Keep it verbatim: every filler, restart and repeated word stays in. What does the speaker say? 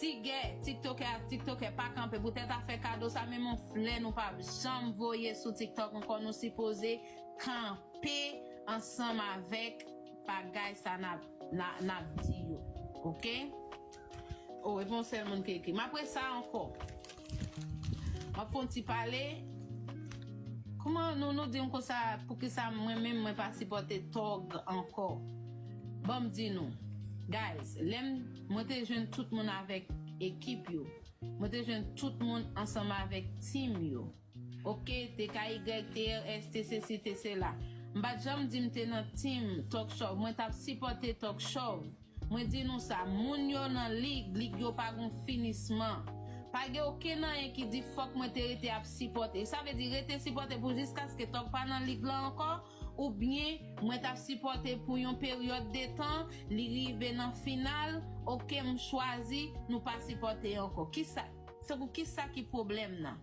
Tigè, tiktokè ak tiktokè pa kanpe poutèt afè kado sa, menm yon flè nou p ap janm voye sou TikTok ankò, nou sipoze kanpe ansanm avèk bagay sa n ap, n a, n ap di yo, oke? O, e pa yon sèl moun ki ekri. M ap resa ankò. M ap fè yon ti pale. Kòman nou, nou di m konsa, poukisa mwen menm mwen pa sipòte Tòg ankò? Ban m di nou. Guys, lè m, mwen te jwenn tout moun avèk ekip yo. Mwen te jwenn tout moun ansanm avèk team yo. Oke, T K Y, T R S, te sesi, te sela. M pa t janm di m te nan team Tòg Chòv. Mwen t ap sipòte Tòg Chòv. Mwen di nou sa, moun yo nan lig, lig yo pa gon finisman. Pa gen okenn anyen ki di fòk mwen te rete ap sipòte. Sa vle di rete sipòte pou jiskaske Tòg pa nan lig lan ankò, oubyen mwen t ap sipòte pou yon peryòd de tan, li rive nan final, oke, m chwazi nou pa sipòte ankò. Kisa, tankou kisa ki pwoblèm nan?